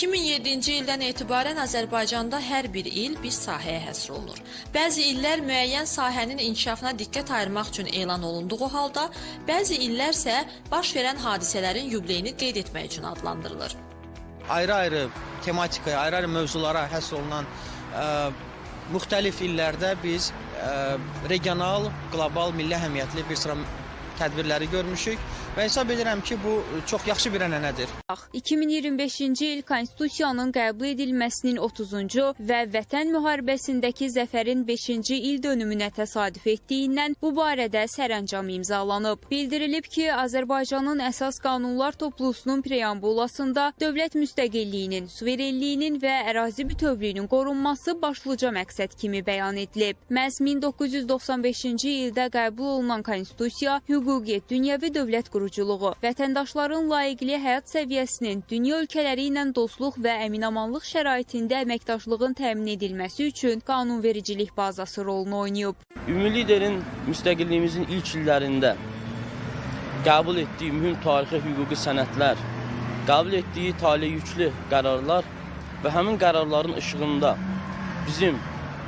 2007-ci ildən etibarən Azərbaycanda hər bir il bir sahəyə həsr olunur. Bəzi illər müəyyən sahənin inkişafına diqqət ayırmaq üçün elan olunduğu halda, bəzi illər isə baş verən hadisələrin yubileyini qeyd etmək üçün adlandırılır. Ayrı-ayrı tematikaya, ayrı-ayrı mövzulara həsr olunan müxtəlif illərdə biz regional, qlobal, milli əhəmiyyətli bir sıra tədbirləri görmüşük və hesab edirəm ki, bu çox yaxşı bir ənənədir. 2025-ci il Konstitusiyanın qəbul edilməsinin 30-cu və Vətən müharibəsindəki zəfərin 5-ci il dönümünə təsadüf etdiyindən bu barədə sərəncam imzalanıb. Bildirilib ki, Azərbaycanın əsas qanunlar toplusunun preambulasında dövlət müstəqilliyinin, suverenliyinin və ərazi bütövlüyünün qorunması başlıca məqsəd kimi bəyan edilib. Məhz 1995-ci ildə qəbul olunan Konstitusiya hüquqi, dünyəvi dövlət quruculuğu, vətəndaşların layiqli həyat səviyyəsinin dünya ölkələri ilə dostluq və əminamanlıq şəraitində əməkdaşlığın təmin edilməsi üçün qanunvericilik bazası rolunu oynayıb. Ümumi liderin müstəqilliyimizin ilk illərində qəbul etdiyi mühüm tarixi hüquqi sənədlər, qəbul etdiyi taleyüklü qərarlar və həmin qərarların işığında bizim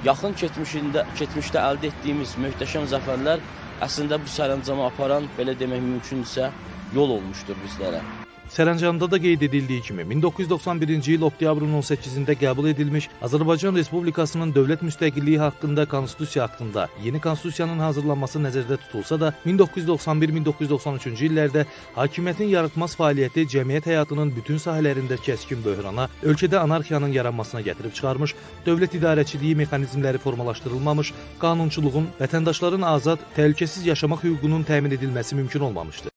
yaxın keçmişdə əldə etdiyimiz möhtəşəm zəfərlər əslində bu sərəncama aparan, belə demək mümkündürsə, yol olmuşdur bizlərə. Sərəncamda da qeyd edildiyi kimi 1991-ci il oktyabrın 18-də qəbul edilmiş Azərbaycan Respublikasının dövlət müstəqilliyi haqqında Konstitusiya haqqında yeni konstitusiyanın hazırlanması nəzərdə tutulsa da 1991-1993-cü illərdə hakimiyyətin yaratmaz fəaliyyəti cəmiyyət həyatının bütün sahələrində kəskin böhrana, ölkədə anarxiyanın yaranmasına gətirib çıxarmış, dövlət idarəçiliyi mexanizmləri formalaşdırılmamış, qanunçuluğun, vətəndaşların azad, təhlükəsiz yaşamaq hüququnun təmin edilməsi mümkün olmamışdı.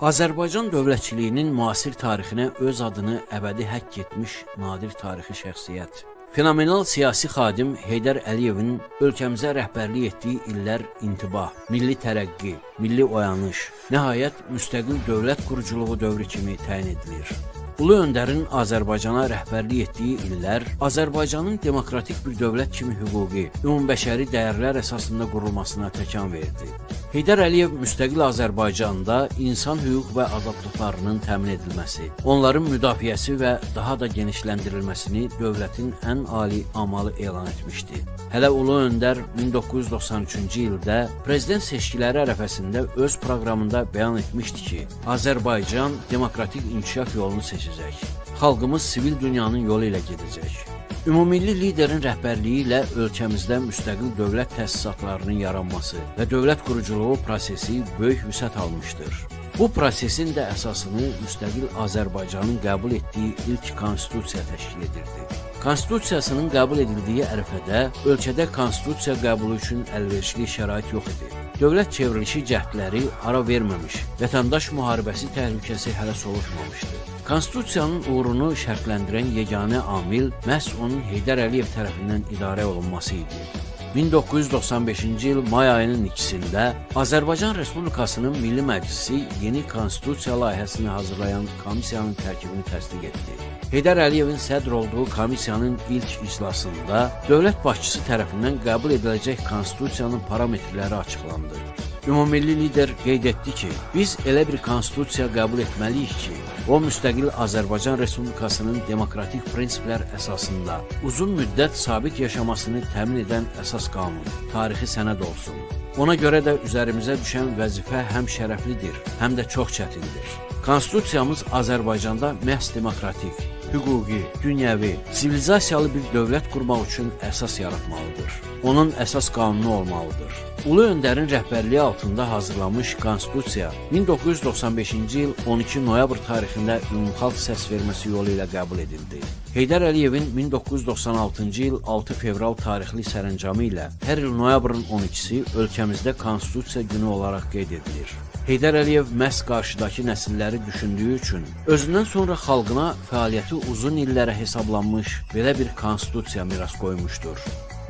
Azərbaycan dövlətçiliyinin müasir tarixinə öz adını əbədi həkk etmiş nadir tarixi şəxsiyyət. Fenomenal siyasi xadim Heydər Əliyevin ölkəmizə rəhbərlik etdiyi illər intibah, milli tərəqqi, milli oyanış, nəhayət müstəqil dövlət quruculuğu dövrü kimi təyin edilir. Ulu Öndərin Azərbaycana rəhbərlik etdiyi illər Azərbaycanın demokratik bir dövlət kimi hüquqi, ümumbəşəri dəyərlər əsasında qurulmasına təkan verdi. Heydər Əliyev müstəqil Azərbaycanda insan hüquq və azadlıqlarının təmin edilməsi, onların müdafiəsi və daha da genişləndirilməsini dövlətin ən ali amalı elan etmişdi. Hələ Ulu Öndər 1993-cü ildə prezident seçkiləri ərəfəsində öz proqramında bəyan etmişdi ki, Azərbaycan demokratik inkişaf yolunu seçəcək. Xalqımız sivil dünyanın yolu ilə gedəcək. Ümummilli liderin rəhbərliyi ilə ölkəmizdə müstəqil dövlət təsisatlarının yaranması və dövlət quruculuğu prosesi böyük vüsət almışdır. Bu prosesin də əsasını müstəqil Azərbaycanın qəbul etdiyi ilk konstitusiya təşkil edirdi. Konstitusiyasının qəbul edildiyi ərəfədə ölkədə konstitusiya qəbulu üçün əlverişli şərait yox idi. Dövlət çevrilişi cəhdləri ara verməmiş, vətəndaş müharibəsi təhlükəsi hələ sovuşmamışdı. Konstitusiyanın uğurunu şərtləndirən yeganə amil məhz onun Heydər Əliyev tərəfindən idarə olunması idi. 1995-ci il may ayının 2-sində Azərbaycan Respublikasının Milli Məclisi yeni konstitusiya layihəsini hazırlayan komissiyanın tərkibini təsdiq etdi. Heydər Əliyevin sədr olduğu komissiyanın ilk iclasında dövlət başçısı tərəfindən qəbul ediləcək konstitusiyanın parametrləri açıqlandı. Ümummilli lider qeyd etdi ki, biz elə bir konstitusiya qəbul etməliyik ki, o müstəqil Azərbaycan Respublikasının demokratik prinsiplər əsasında uzun müddət sabit yaşamasını təmin edən əsas qanun, tarixi sənəd olsun. Ona görə də üzərimizə düşən vəzifə həm şərəflidir, həm də çox çətindir. Konstitusiyamız Azərbaycanda məhz demokratik, hüquqi, dünyəvi, sivilizasiyalı bir dövlət qurmaq üçün əsas yaratmalıdır. Onun əsas qanunu olmalıdır. Ulu Öndərin rəhbərliyi altında hazırlanmış Konstitusiya 1995-ci il 12 noyabr tarixində ümumxalq səsverməsi yolu ilə qəbul edildi. Heydər Əliyevin 1996-cı il 6 fevral tarixli sərəncamı ilə hər il noyabrın 12-si ölkəmizdə Konstitusiya günü olaraq qeyd edilir. Heydər Əliyev məhz qarşıdakı nəsilləri düşündüyü üçün özündən sonra xalqına fəaliyyəti uzun illərə hesablanmış belə bir konstitusiya miras qoymuşdur.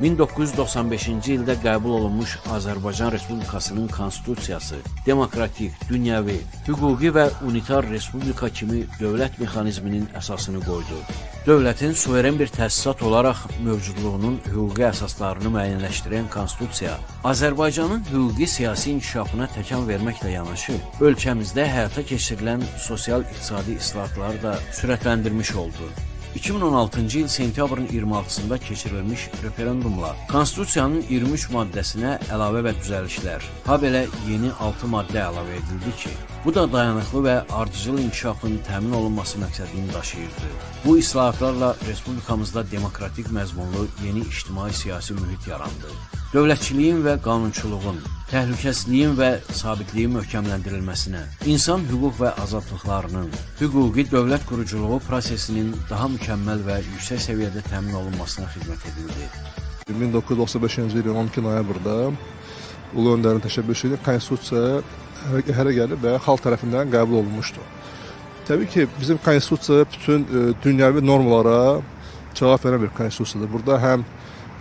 1995-ci ildə qəbul olunmuş Azərbaycan Respublikasının konstitusiyası demokratik, dünyəvi, hüquqi və unitar respublika kimi dövlət mexanizminin əsasını qoydu. Dövlətin suveren bir təsisat olaraq mövcudluğunun hüquqi əsaslarını müəyyənləşdirən Konstitusiya Azərbaycanın hüquqi siyasi inkişafına təkan verməklə yanaşı, ölkəmizdə həyata keçirilən sosial-iqtisadi islahatları da sürətləndirmiş oldu. 2016-cı il sentyabrın 26-sında keçirilmiş referendumla Konstitusiyanın 23 maddəsinə əlavə və düzəlişlər, habelə yeni 6 maddə əlavə edildi ki, bu da dayanıqlı və ardıcıl inkişafın təmin olunması məqsədini daşıyırdı. Bu islahatlarla respublikamızda demokratik məzmunlu yeni ictimai-siyasi mühit yarandı. Dövlətçiliyin və qanunçuluğun, təhlükəsizliyin və sabitliyin möhkəmləndirilməsinə, insan hüquq və azadlıqlarının, hüquqi dövlət quruculuğu prosesinin daha mükəmməl və yüksək səviyyədə təmin olunmasına xidmət edildi. 1995-ci ilin 12 noyabrda Ulu Öndərin təşəbbüsü ilə Konstitusiya hələ gəlib və xalq tərəfindən qəbul olunmuşdu. Təbii ki, bizim Konstitusiya bütün dünyəvi normalara cavab verən bir konstitusiyadır. Burada həm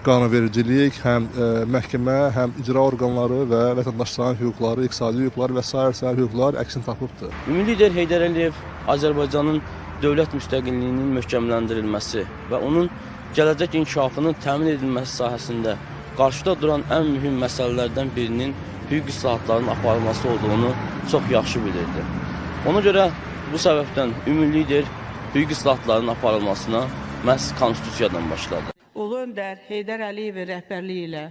qanunvericilik, həm məhkəmə, həm icra orqanları və vətəndaşların hüquqları, iqtisadi hüquqlar və sair hüquqlar əksini tapıbdır. Ümumi lider Heydər Əliyev Azərbaycanın dövlət müstəqilliyinin möhkəmləndirilməsi və onun gələcək inkişafının təmin edilməsi sahəsində qarşıda duran ən mühüm məsələlərdən birinin hüquq islahatlarının aparılması olduğunu çox yaxşı bilirdi. Ona görə bu səbəbdən ümumi lider hüquq islahatlarının aparılmasına məhz Konstitusiyadan başladı. Ulu Öndər Heydər Əliyevin rəhbərliyi ilə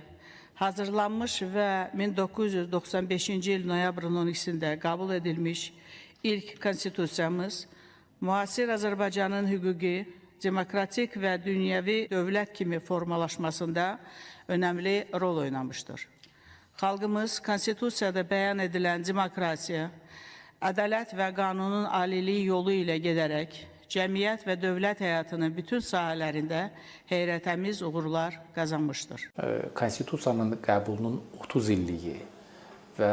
hazırlanmış və 1995-ci il noyabrın 12-sində qəbul edilmiş ilk Konstitusiyamız müasir Azərbaycanın hüquqi, demokratik və dünyəvi dövlət kimi formalaşmasında önəmli rol oynamışdır. Xalqımız Konstitusiyada bəyan edilən demokrasiya, ədalət və qanunun aliliyi yolu ilə gedərək cəmiyyət və dövlət həyatının bütün sahələrində heyrətamiz uğurlar qazanmışdır. Konstitusiyanın qəbulunun 30 illiyi və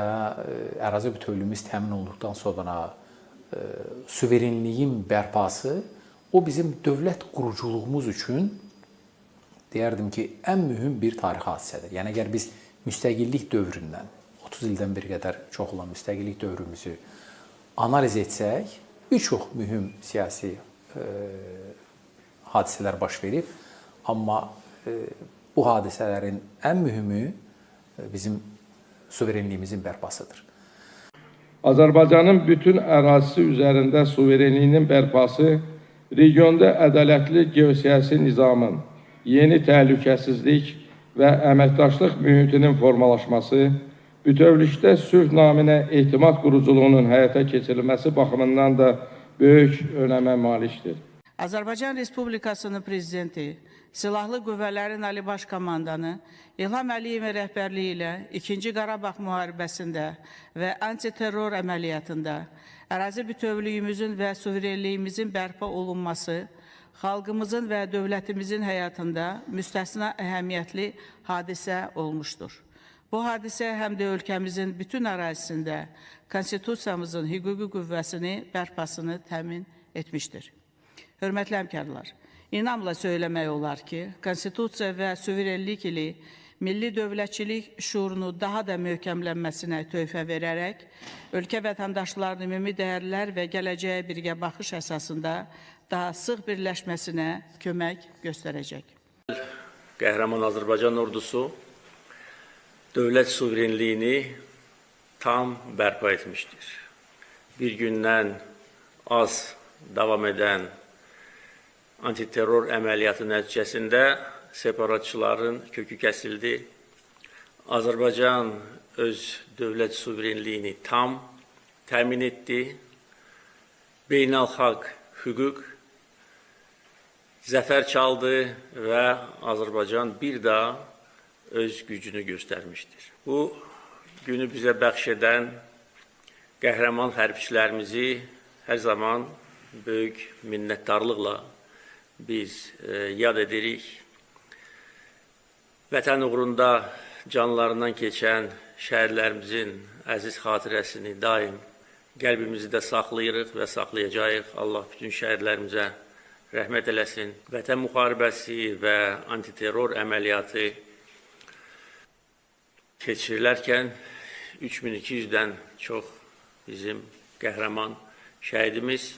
ərazi bütövlüyümüz təmin olunduqdan sonra suverenliyin bərpası o bizim dövlət quruculuğumuz üçün deyərdim ki, ən mühüm bir tarixi hadisədir. Yəni əgər biz müstəqillik dövründən 30 ildən bir qədər çox olan müstəqillik dövrümüzü analiz etsək, bir çox mühüm siyasi hadisələr baş verib, amma bu hadisələrin ən mühümü bizim suverenliyimizin bərpasıdır. Azərbaycanın bütün ərazisi üzərində suverenliyinin bərpası regionda ədalətli geosiyasi nizamın, yeni təhlükəsizlik və əməkdaşlıq mühitinin formalaşması, bütövlükdə sülh naminə etimad quruculuğunun həyata keçirilməsi baxımından da böyük önəmə malikdir. Azərbaycan Respublikasının Prezidenti, Silahlı Qüvvələrin Ali Baş Komandanı İlham Əliyevin rəhbərliyi ilə 2-ci Qarabağ müharibəsində və antiterror əməliyyatında ərazi bütövlüyümüzün və suverenliyimizin bərpa olunması xalqımızın və dövlətimizin həyatında müstəsna əhəmiyyətli hadisə olmuşdur. Bu hadisə həm də ölkəmizin bütün ərazisində Konstitusiyamızın hüquqi qüvvəsini, bərpasını təmin etmişdir. Hörmətli həmkarlar, inamla söyləmək olar ki, Konstitusiya və suverenlik ili milli dövlətçilik şuurunu daha da möhkəmlənməsinə töhfə verərək, ölkə vətəndaşlarının ümumi dəyərlər və gələcəyə birgə baxış əsasında daha sıx birləşməsinə kömək göstərəcək. Qəhrəman Azərbaycan ordusu dövlət suverenliyini tam bərpa etmişdir. Bir gündən az davam edən antiterror əməliyyatı nəticəsində separatçıların kökü kəsildi. Azərbaycan öz dövlət suverenliyini tam təmin etdi. Beynəlxalq hüquq zəfər çaldı və Azərbaycan bir daha öz gücünü göstərmişdir. Bu günü bizə bəxş edən qəhrəman hərbçilərimizi hər zaman böyük minnətdarlıqla biz yad edirik. Vətən uğrunda canlarından keçən şəhidlərimizin əziz xatirəsini daim qəlbimizdə saxlayırıq və saxlayacağıq. Allah bütün şəhidlərimizə rəhmət eləsin. Vətən müharibəsi və antiterror əməliyyatı keçirilərkən 3200-dən çox bizim qəhrəman şəhidimiz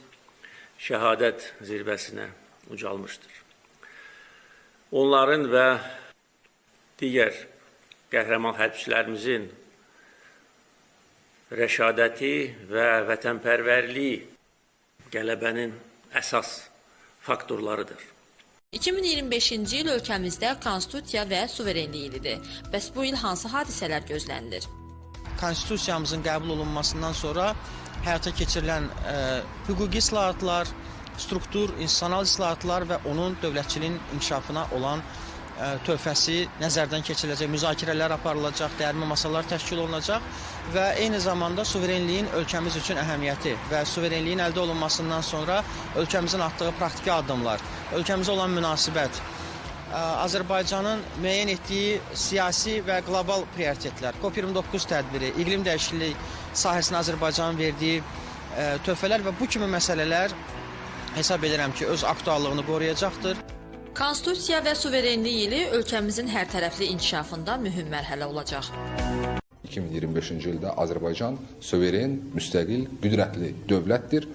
şəhadət zirvəsinə ucalmışdır. Onların və digər qəhrəman hərbçilərimizin rəşadəti və vətənpərvərliyi qələbənin əsas faktorlarıdır. 2025-ci il ölkəmizdə Konstitusiya və suverenlik ilidir. Bəs bu il hansı hadisələr gözlənilir? Konstitusiyamızın qəbul olunmasından sonra həyata keçirilən hüquqi islahatlar, struktur, institusional islahatlar və onun dövlətçiliyin inkişafına olan töhfəsi nəzərdən keçiriləcək, müzakirələr aparılacaq, dəyərli masalar təşkil olunacaq və eyni zamanda suverenliyin ölkəmiz üçün əhəmiyyəti və suverenliyin əldə olunmasından sonra ölkəmizin atdığı praktiki addımlar, ölkəmizə olan münasibət, Azərbaycanın müəyyən etdiyi siyasi və qlobal prioritetlər, COP29 tədbiri, iqlim dəyişikliyi sahəsinə Azərbaycanın verdiyi töhfələr və bu kimi məsələlər hesab edirəm ki, öz aktuallığını qoruyacaqdır. Konstitusiya və suverenlik ili ölkəmizin hərtərəfli inkişafında mühüm mərhələ olacaq. 2025-ci ildə Azərbaycan suveren, müstəqil, qüdrətli dövlətdir.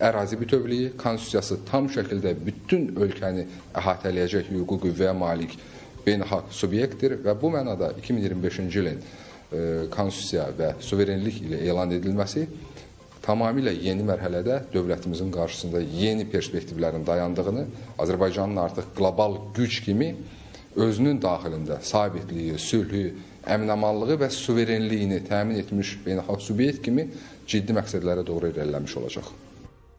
Ərazi bütövlüyü, konstitusiyası tam şəkildə bütün ölkəni əhatələyəcək hüquqi qüvvəyə malik beynəlxalq subyektdir və bu mənada 2025-ci ilin konstitusiya və suverenlik ilə elan edilməsi tamamilə yeni mərhələdə dövlətimizin qarşısında yeni perspektivlərin dayandığını, Azərbaycanın artıq qlobal güc kimi özünün daxilində sabitliyi, sülhü, əminamanlığı və suverenliyini təmin etmiş beynəlxalq subyekt kimi ciddi məqsədlərə doğru irəliləmiş olacaq.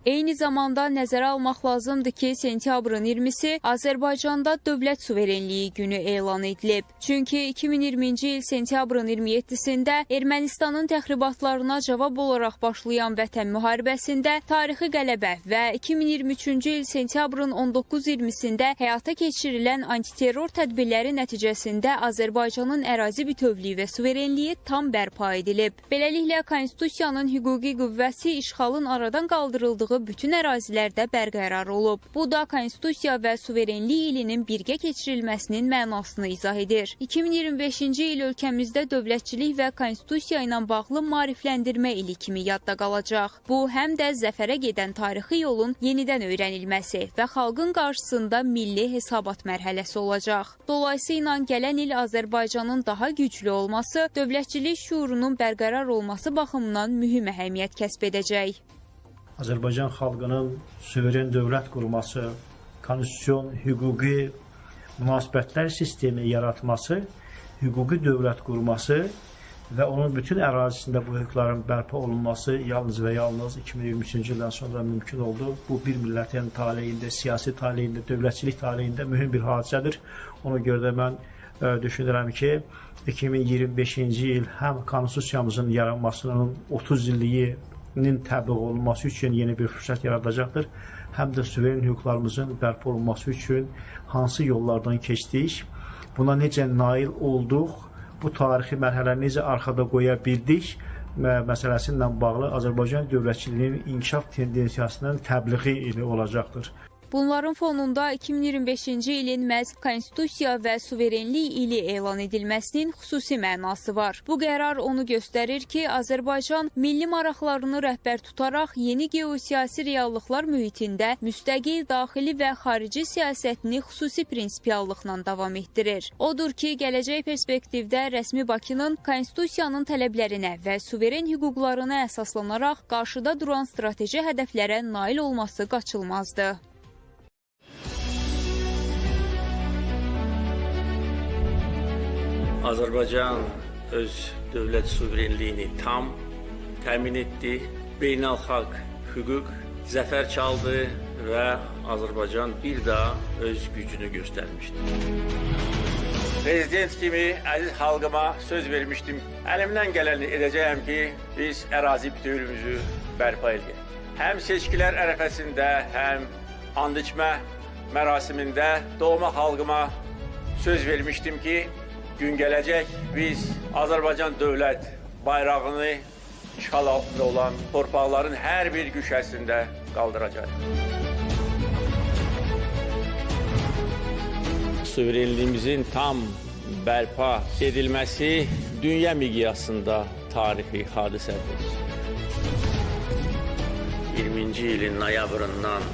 Eyni zamanda nəzərə almaq lazımdır ki, sentyabrın 20-si Azərbaycanda Dövlət Suverenliyi Günü elan edilib. Çünki 2020-ci il sentyabrın 27-sində Ermənistanın təxribatlarına cavab olaraq başlayan Vətən müharibəsində tarixi qələbə və 2023-cü il sentyabrın 19-20-sində həyata keçirilən antiterror tədbirləri nəticəsində Azərbaycanın ərazi bütövlüyü və suverenliyi tam bərpa edilib. Beləliklə, Konstitusiyanın hüquqi qüvvəsi işğalın aradan qaldırıldığı bütün ərazilərdə bərqərar olub. Bu da Konstitusiya və suverenlik ilinin birgə keçirilməsinin mənasını izah edir. 2025-ci il ölkəmizdə dövlətçilik və Konstitusiya ilə bağlı maarifləndirmə ili kimi yadda qalacaq. Bu, həm də zəfərə gedən tarixi yolun yenidən öyrənilməsi və xalqın qarşısında milli hesabat mərhələsi olacaq. Dolayısıyla gələn il Azərbaycanın daha güclü olması, dövlətçilik şüurunun bərqərar olması baxımından mühüm əhəmiyyət kəsb edəcək. Azərbaycan xalqının suveren dövlət qurması, konstitusion hüquqi münasibətlər sistemi yaratması, hüquqi dövlət qurması və onun bütün ərazisində bu hüquqların bərpa olunması yalnız və yalnız 2023-cü ildən sonra mümkün oldu. Bu, bir millətin taleyində, siyasi taleyində, dövlətçilik taleyində mühüm bir hadisədir. Ona görə də mən düşünürəm ki, 2025-ci il həm konstitusiyamızın yaranmasının 30 illiyinin təbliğ olunması üçün yeni bir fürsət yaradacaqdır. Həm də suveren hüquqlarımızın bərpa olunması üçün hansı yollardan keçdik, buna necə nail olduq, bu tarixi mərhələni necə arxada qoya bildik məsələsi ilə bağlı Azərbaycan dövlətçiliyinin inkişaf tendensiyasının təbliği ili olacaqdır. Bunların fonunda 2025-ci ilin məhz Konstitusiya və suverenlik ili elan edilməsinin xüsusi mənası var. Bu qərar onu göstərir ki, Azərbaycan milli maraqlarını rəhbər tutaraq yeni geosiyasi reallıqlar mühitində müstəqil daxili və xarici siyasətini xüsusi prinsipiallıqla davam etdirir. Odur ki, gələcək perspektivdə rəsmi Bakının Konstitusiyanın tələblərinə və suveren hüquqlarına əsaslanaraq qarşıda duran strateji hədəflərə nail olması qaçılmazdır. Azərbaycan öz dövlət suverenliyini tam təmin etdi. Beynəlxalq hüquq zəfər çaldı və Azərbaycan bir daha öz gücünü göstərmişdi. Prezident kimi əziz xalqıma söz vermişdim. Əlimdən gələni edəcəyəm ki, biz ərazi bütövlüyümüzü bərpa edək. Həm seçkilər ərəfəsində, həm and içmə mərasimində doğma xalqıma söz vermişdim ki, gün gələcək biz Azərbaycan dövlət bayrağını işğal altında olan torpaqların hər bir güşəsində qaldıracaq. Suverenliyimizin tam bərpa edilməsi dünya miqyasında tarixi hadisədir. 20-ci ilin noyabrından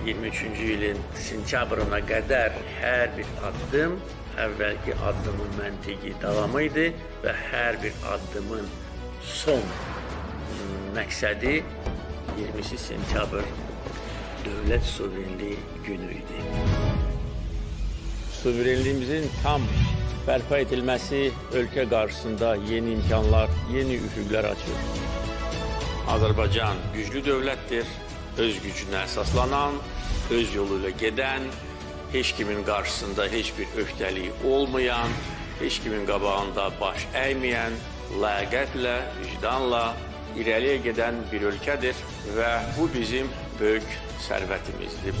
2023-cü ilin sentyabrına qədər hər bir addım əvvəlki addımın məntiqi davamı idi və hər bir addımın son məqsədi 20 sentyabr dövlət suverenliyi günü idi. Suverenliyimizin tam bərpa edilməsi ölkə qarşısında yeni imkanlar, yeni üfüqlər açır. Azərbaycan güclü dövlətdir, öz gücünə əsaslanan, öz yolu ilə gedən, heç kimin qarşısında heç bir öhdəliyi olmayan, heç kimin qabağında baş əyməyən, ləyaqətlə, vicdanla irəliyə gedən bir ölkədir və bu bizim böyük sərvətimizdir.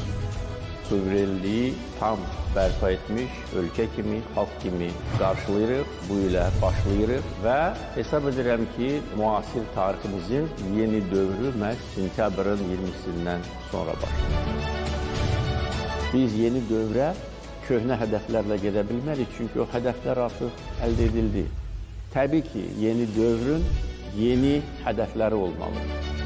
Suverenliyi tam bərpa etmiş ölkə kimi, xalq kimi qarşılayırıq, bu ilə başlayırıq və hesab edirəm ki, müasir tariximizin yeni dövrü məhz sentyabrın 20-sindən sonra başlayır. Biz yeni dövrə köhnə hədəflərlə gedə bilmərik, çünki o hədəflər artıq əldə edildi. Təbii ki, yeni dövrün yeni hədəfləri olmalıdır.